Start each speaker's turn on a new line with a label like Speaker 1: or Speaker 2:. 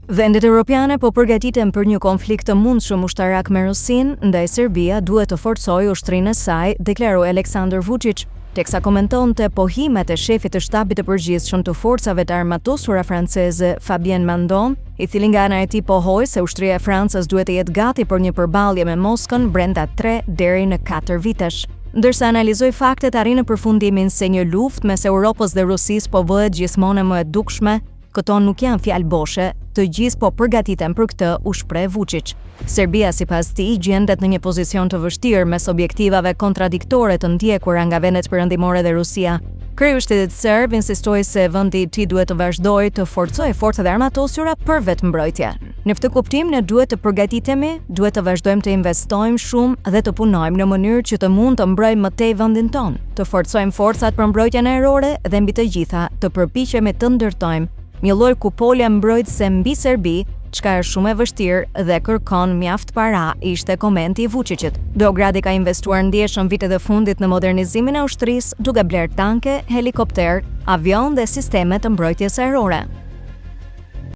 Speaker 1: Vendet europiane po përgatiten për një konflikt të mundshëm ushtarak me Rusinë, ndaj Serbia duhet të forcojë ushtrinë e saj, deklaroi Aleksandër Vuçiç, teksa komentonte pohimet e shefit të Shtabit të Përgjithshëm të Forcave të Armatosura franceze, Fabien Mandon, i cili nga ana e tij pohoi se ushtria e Francës duhet të jetë gati për një përballje me Moskën brenda 3 deri në 4 vitesh. Ndërsa analizoi faktet, arrij në përfundimin se një luftë mes Europës dhe Rusisë po bëhet gjithmonë e më e dukshme. Këto nuk janë fjalë boshe, të gjithë po përgatiten për këtë, u shpreh Vuçiç. Serbia, sipas tij, gjendet në një pozicion të vështirë mes objektivave kontradiktore të ndjekura nga vendet perëndimore dhe Rusia. Kreu i shtetit serb insistoi se vendi i tij duhet të vazhdojë të forcojë forcat e armatosura për vetëmbrojtje. Në këtë kuptim, ne duhet të përgatitemi, duhet të vazhdojmë të investojmë shumë dhe të punojmë në mënyrë që të mund të mbrojmë më tej vendin tonë, të forcojmë forcat për mbrojtjen ajrore dhe mbi të gjitha të përpiqemi të ndërtojmë një lloj kupole mbrojtëse mbi Serbi, çka është shumë e vështirë dhe kërkon mjaft para, ishte komenti i Vuçiçit. Beogradi ka investuar ndjeshëm vitet e fundit në modernizimin e ushtrisë, duke blerë tanke, helikopterë, avionë dhe sisteme të mbrojtjes ajrore.